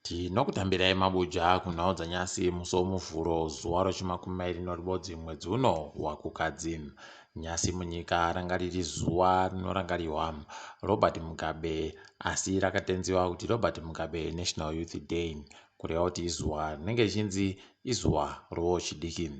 Tinokutambirai mabuja kunhau dzanyasi musi woMuvhuro zuva rechimakumi mairi neribodzi mwedzi uno waKukadzi. Nyasi munyika ranga riri zuva rinorangarirwa Robert Mugabe asi rakatenziwa kuti Robert Mugabe National Youth Day kureva kuti izuva rinenge richinzi izuva rowechidiki.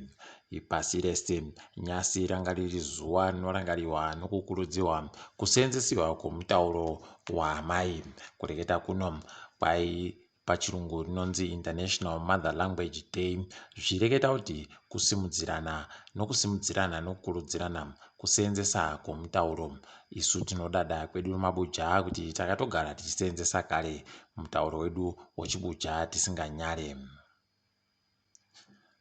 Pasi rese nyasi ranga riri zuva rinorangarirwa nokukurudzirwa kuseenzesiwa kwomutauro waamai. Kureketa kuno kwai pachirungu rinonzi International Mother Language Day zvichireketa kuti kusimudzirana nokusimudzirana nokukurudzirana kuseenzesa kwomutauro. Isu tinodada kwedu mabuja kuti takatogara tichiseenzesa kare mutauro wedu wechibuja tisinganyare.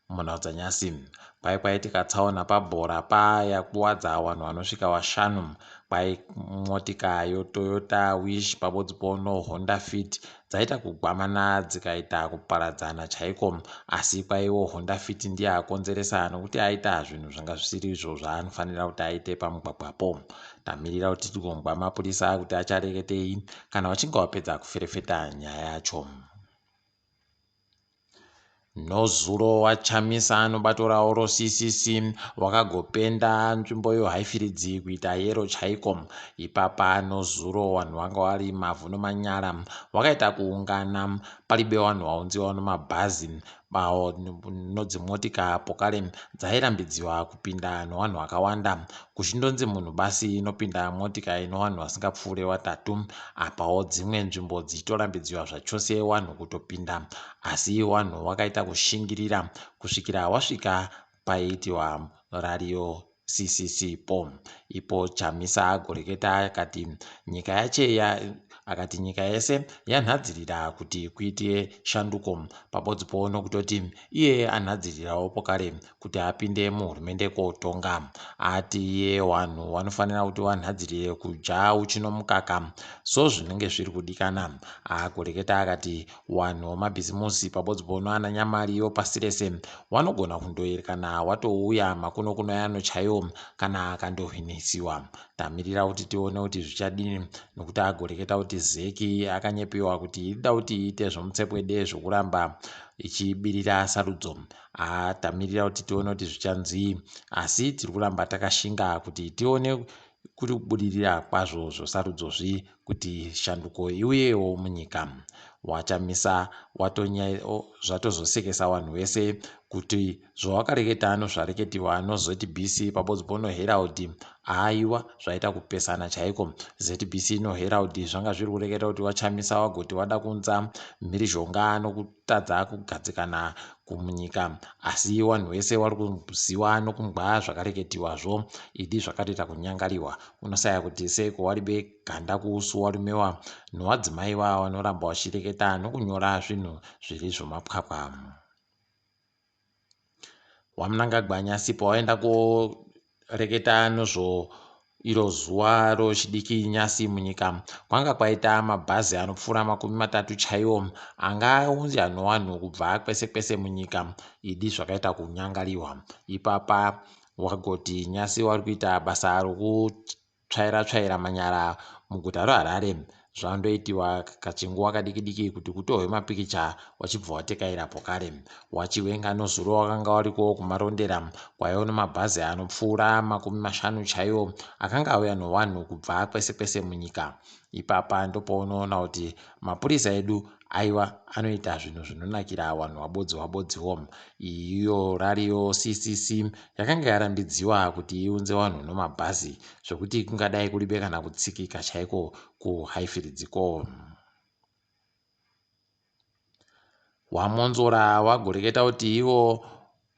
Munhaudzanyasi kwai kwaitika tsaona pabhora paya kuwadza vanhu vanosvika vashanu kwai motika yoToyota Wish pabodzipo noHonda Fit dzaita kugwamana dzikaita kuparadzana chaiko asi kwaiwo Honda Fit ndiye akonzeresa nokuti aita zvinhu zvanga zvisiri izvo zvaanofanira kuti aite pamugwagwapo. Tamirira kuti tigongwa mapurisa kuti achareketei kana vachinge vapedza kuferefeta nyaya yacho. Nozuro waChamisa nobato rawo roCCC wakagopenda nzvimbo yoHighfields kuita yero chaiko. Ipapa nozuro vanhu vanga vari mavhu nomanyara wakaita kuungana palibe vanhu vaunziwa nomabhazi nodzimotika pokare dzairambidziwa kupinda novanhu vakawanda kuchindonzi munhu basi inopinda motika ino vanhu vasingapfuure vatatu apawo dzimwe nzvimbo dzichitorambidziwa zvachose vanhu kutopinda asi vanhu vakaita kushingirira kusvikira wasvika paiitiwa rariyo CCC po ipo Chamisa agoreketa akati nyika yache ya akati nyika yese yanhadzirira kuti kuitye shanduko pabodzipo nokutoti iye anhadzirirawo pokare kuti apinde muhurumende kotonga. Ati iye wanhu wanofanira kuti wanhadzirire kudya uchi nomukaka sozvinenge zviri kudikana. Agoreketa akati Wanhu wamabhizimusi pabodzipo noana nyamari wopasi rese wanogona kundoerekana watouya makuno kuno yano chaiwo kana akandohwinisiwa. Tamirira kuti tione kuti zvichadini nokuti agoreketa kuti Zec akanyepiwa kuti irida kuti iite zvomutsepwede zvokuramba ichibirira sarudzo. Haa tamirira kuti tione kuti zvichanzii asi tiri kuramba takashinga kuti tione kuri kubudirira kwazvo zvosarudzozvi kuti shanduko iuyewo munyika. WaChamisa zvatozosekesa vanhu vese kuti zvawakareketa nozvareketiwa noZBC pabodzipo noHerald aiwa zvaita kupesana chaiko. ZBC noHerald zvanga zviri kureketa kuti waChamisa wagoti wada kunza mhirizhonga nokutadza kugadzikana kumunyika asi wanhu wese wari kuziwa nokungwa zvakareketiwazvo idi zvakatoita kunyangariwa unosaya kuti seiko waribe ganda kuusu warumewa nowadzimai wa wanoramba wachireketa nokunyora zvinhu zviri zvomapwapwa. WaMnangagwa nyasi pawaenda koreketa nozvo iro zuva rochidiki nyasi munyika kwanga kwaita mabhazi anopfuura 30 chaiwo anga auya nowanhu kubva kwese kwese munyika idi zvakaita kunyangariwa ipapa wagoti nyasi wari kuita basa rokutsvaira tsvaira manyara muguta roHarare zvandoitiwa kachinguva kadiki diki kuti kutohwe mapikicha wachibva watekaira pokare. WaChiwenga nozuro wakanga wariko kuMarondera kwaiva nemabhazi anopfuura 50 chaiwo akanga auya nowanhu kubva kwese kwese munyika. Ipapa ndopaunoona kuti mapurisa edu aiwa anoita zvinhu zvinonakira wanhu wabodzi wabodziwo. Iyo rariyo CCC yakanga yarambidziwa kuti iunze wanhu nomabhazi zvekuti kungadai kuribe kana kutsikika chaiko kuHighfields ko. WaMwonzora wagoreketa kuti ivo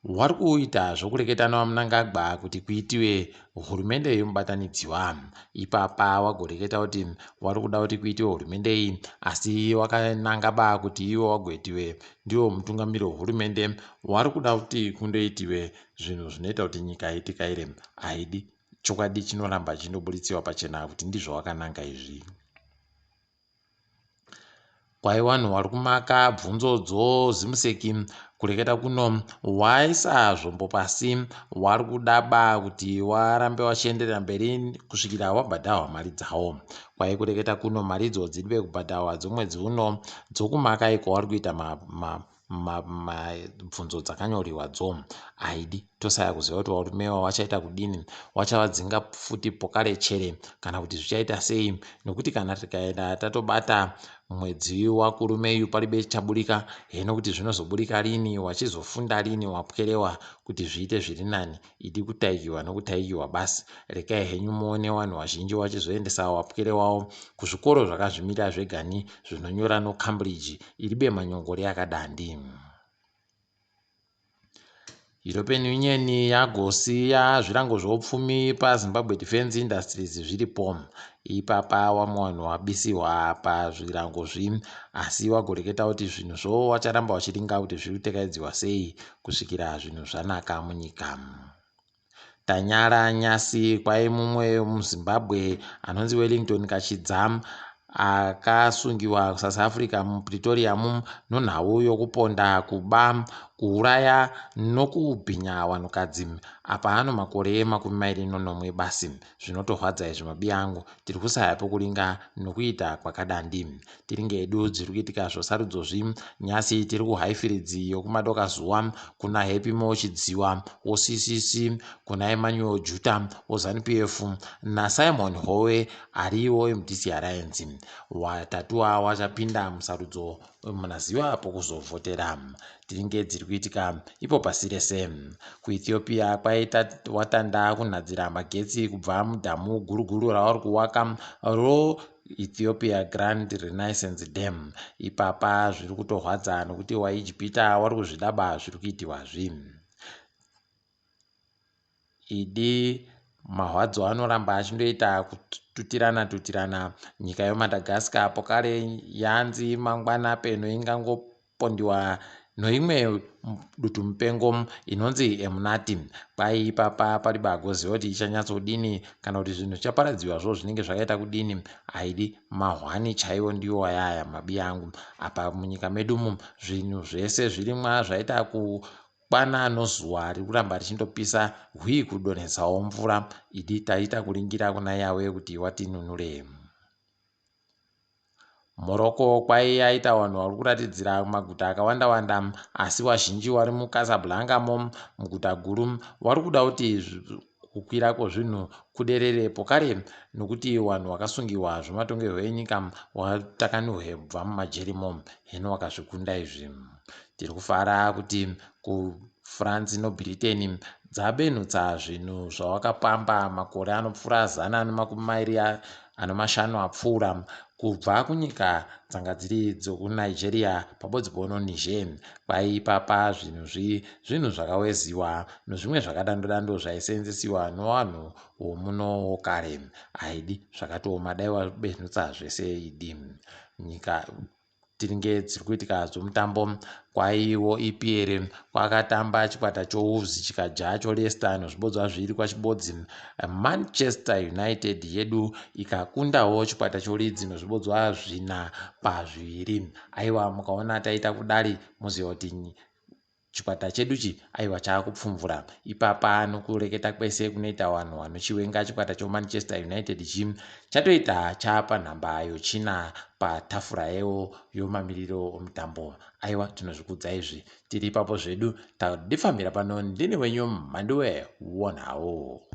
wari kuita zvokureketa naVaMnangagwa kuti kuitiwe hurumende yemubatanidziwa. Ipapa wagoreketa kuti wari kuda kuti kuitiwe hurumende iyi asi wakananga ba kuti ivo wagoitiwe ndivo mutungamiri wehurumende wari kuda kuti kundoitiwe zvinhu zvinoita kuti nyika itikaire haidi chokwadi chinoramba chindobuditsiwa pachena kuti ndizvo wakananga izvi. Kwai wanhu wari kumaka bvunzo dzo Zimsec Kureketa kuno waisa zvombo pasi wari kudaba kuti warambe wachienderera mberi kusvikira wabhadharwa mari dzawo. Kwai kureketa kuno mari idzo dziribe kubhadharwa dzomwedzi uno dzokumaka iko wari kuita mabvunzo dzakanyoriwa dzo haidi tosaya kuziva kuti varume wachaita kudini, wachavadzinga futi pokare chere kana kuti zvichaita sei, nokuti kana tikaenda tatobata mwedzi wakurumeyu paribe chaburika heno kuti zvinozoburika rini, wachizofunda rini wapwerewa kuti zviite zviri nani. Idi kutaikiwa nokutaikiwa basi. Rekai henyu muone vanhu vazhinji vachizoendesa wapwere wavo kuzvikoro zvakazvimirira zvegani zvinonyora noCambridge iribe manyongori akadandi. European Union yagosiya zvirango zveupfumi paZimbabwe Defence Industries zviripo. Ipapa wamwe vanhu wabisiwa pazvirango zvi, asi wagoreketa kuti zvinhu zvo wacharamba wachiringa kuti zviri kutekaidziwa sei kusvikira zvinhu zvanaka munyika. Tanyara nyasi kwai mumwe muZimbabwe anonzi Wellington Kachidza akasungiwa kuSouth Africa muPretoria nonhau yokuponda, kuba, kuuraya nokubhinya vanhukadzi. Apa ano makore 27 basi. Zvinotorwadza izvi mabiya angu, tiri kusaya pokuringa nokuita kwakadandi. Tiringe hedu dziri kuitika zvosarudzo zvi. Nyasi tiri kuHighfields yokumadoka zuva kuna Happymore Chidziwa woCCC, kuna Emmanuel Juta woZANU PF naSimon Howe ariwo MDC Alliance. Watatu ava wachapinda musarudzo munaziva pokuzovhotera. Tiringe dziri kuitika ipo pasi rese. KuEthiopia kwaita watanda kunhadzira magetsi kubva mudhamu guru guru ravari kuwaka ro Ethiopia Grand Renaissance Dam. Ipapa zviri kutorwadza nokuti waIjipita wari kuzvidaba zviri kuitiwa zvi. Idi mahwadzo anoramba achindoita kututirana tutirana. Nyika yeMadagascar pokare yanzi mangwana peno ingangopondiwa noimwe dutumupengo inonzi Emunati. Kwai ipapa pari bagoziva kuti ichanyatsodini kana kuti zvinhu zvichaparadziwazvo zvinenge zvakaita kudini. Haidi mahwani chaiwo ndiwo ayaya mabiya angu. Apa munyika medumu zvinhu zvese zvirimwa zvaita kukwana nozuva riri kuramba richindopisa hwii kudonhesawo mvura. Idi taita kuringira kuna Yawe kuti watinunure. Morocco kwai yaita vanhu vari kuratidzira mumaguta akawanda wanda, asi vazhinji vari muCasablanca mo muguta guru vari kuda kuti kukwira kwezvinhu kuderere pokare nokuti vanhu vakasungiwa zvematongerwo enyika watakanurwe kubva mumajerimo. Hino wakazvikunda izvi. Tiri kufara kuti kuFrance noBritain dzabenutsa zvinhu zvawakapamba makore anopfuura 125 apfuura kubva kunyika dzanga dziri dzokuNigeria pabodzi pono Niger. Kwai ipapa zvinhu zvinhu zvakaweziwa nozvimwe zvakadando dando zvaiseenzesiwa novanhu vomuno wokare. Haidi zvakatooma dai wabenutsa zvese idi. Nyika tiringe dziri kuitika dzomutambo kwaiwo EPL kwakatamba chikwata choWolves chikadya choLeicester nozvibodzwa 2 kwachibodzi. Manchester United yedu ikakundawo chikwata choLeeds nozvibodzwa 4-2. Aiwa mukaona taita kudari muziva kuti chikwata cheduchi aiwa chaakupfumvura. Ipapa nokureketa kwese kunoita vanhu vanochiwenga chikwata choManchester United chi chatoita chapa nhamba yochina patafura yewo yomamiriro omutambo. Aiwa tinozvikudza izvi. Tiri ipapo zvedu tadifambira pano ndini wenyu Mhanduwe wonhawo.